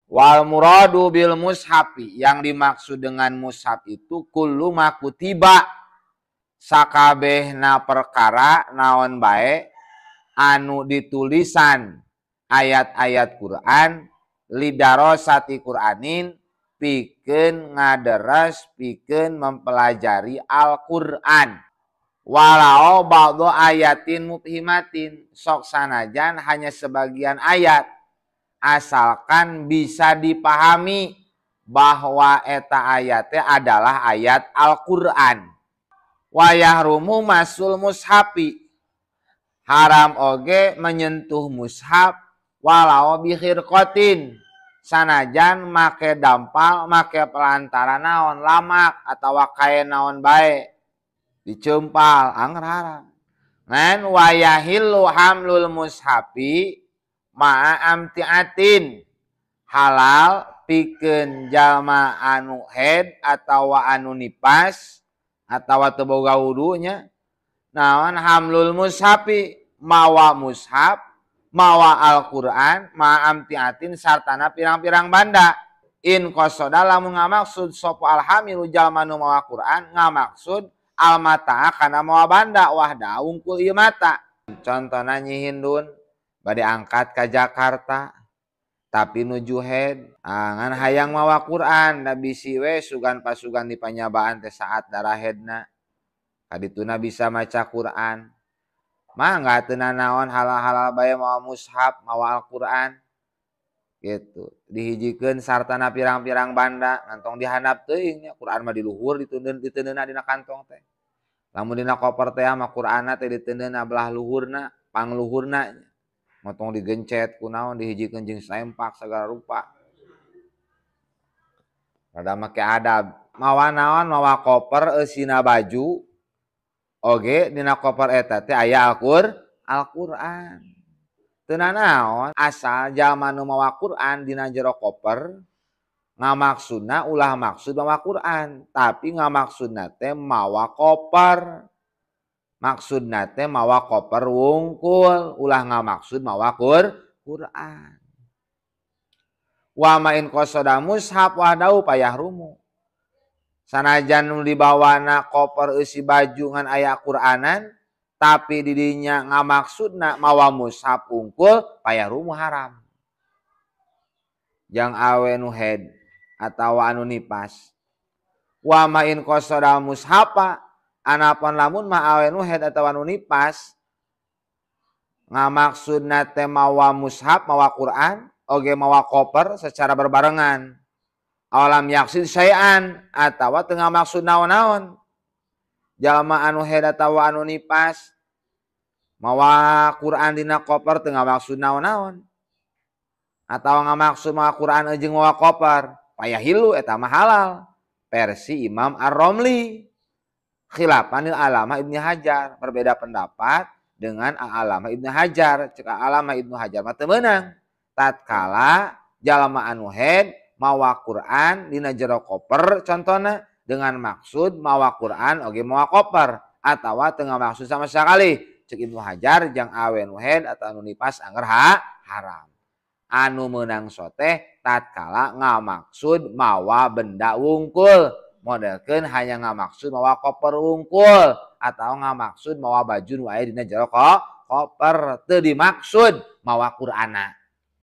Wal muradu bil mushafi, yang dimaksud dengan mushaf itu kullu ma kutiba, sakabehna perkara naon bae anu ditulisan ayat-ayat Quran lidarosati Quranin pikeun ngaderes pikeun mempelajari Al-Qur'an. Walau ba'du ayatin mubhimatin, sok sanajan hanya sebagian ayat, asalkan bisa dipahami bahwa eta ayatnya adalah ayat Al-Qur'an. Wa yahrumu masul mushafi, haram oge menyentuh mushaf walau bi khirqatin, sanajan make dampal make pelantara naon lamak atawa kain naon bae dicempal anger haram. Ngan wayahillu hamlul mushafi ma'a amtiatin, halal pikeun jalma anu head atawa anu nipas atawa teu boga wudunya naon hamlul mushafi mawa mushaf mawa Al-Qur'an ma'a amtiatin sartana pirang-pirang banda. In qasoda lamun ngamaksud sapa alhamilu jalma nu mawa Qur'an ngamaksud almata kana mawa banda wahda wungkul ieu mata. Contona Nyi Hindun bade angkat ka Jakarta tapi nuju head ngan hayang mawa Quran da bisi we sugan pasugan di panyabaan teh saat darahedna kadituna bisa maca Quran. Mah teu nanaon halal-halal bae mawa mushaf mawa Al-Qur'an gitu dihijikeun sartana pirang-pirang banda ngantong dihandap teuing nya Quran mah di luhur diteundeunna dina kantong teh. Lamun dina koper teh mah Qur'anna teh diteundeunna belah luhurna pangluhurna motong digencet kunaon dihijikeun jeung sempak segala rupa. Rada make adab mawa naon mawa koper eusina baju oge dina koper eta teh aya Al-Qur'an. Teu nanaon asal jalma nu mawa Qur'an dina jero koper ngamaksudna ulah maksud mawa Qur'an tapi ngamaksudna teh mawa koper. Maksudna teh mawa koper wungkul ulah ngamaksud mawa Qur'an. Wa ma in qasada mushaf wahdau payahrumu. Sanajan nu dibawana koper eusi baju ngan aya Qur'anan tapi didinya ngamaksudna mawa mushaf wungkul payahrumu haram. Jang awe nu head atawa anu nipas. Wa ma in qasada mushafa, anapun lamun mah awe nu head atawa nu nipas ngamaksudna teh mawa mushaf mawa Quran oge mawa koper secara berbarengan. Awalam yaksid syai'an atawa teu ngamaksud naon-naon. Jalma anu head atawa anu nipas mawa Quran dina koper teu ngamaksud naon-naon atawa ngamaksud mawa Quran jeung mawa koper payahilu eta mah halal versi Imam Ar-Romli. Khilafanil Alamah Ibnu Hajar, berbeda pendapat dengan Alamah Ibnu Hajar. Cek Alamah Ibnu Hajar mah teu meunang tatkala jalma anu head mawa Quran dina jero koper contona dengan maksud mawa Quran oge mawa koper atawa teu ngamaksud sama sekali. Cek Ibnu Hajar jang awe nu head atau anu nipas anger haram. Anu meunang soteh tatkala ngamaksud mawa benda wungkul, modelkeun hanya ngamaksud mawa koper wungkul atau ngamaksud mawa baju nu aya dina jero koper teu dimaksud mawa Qur'ana.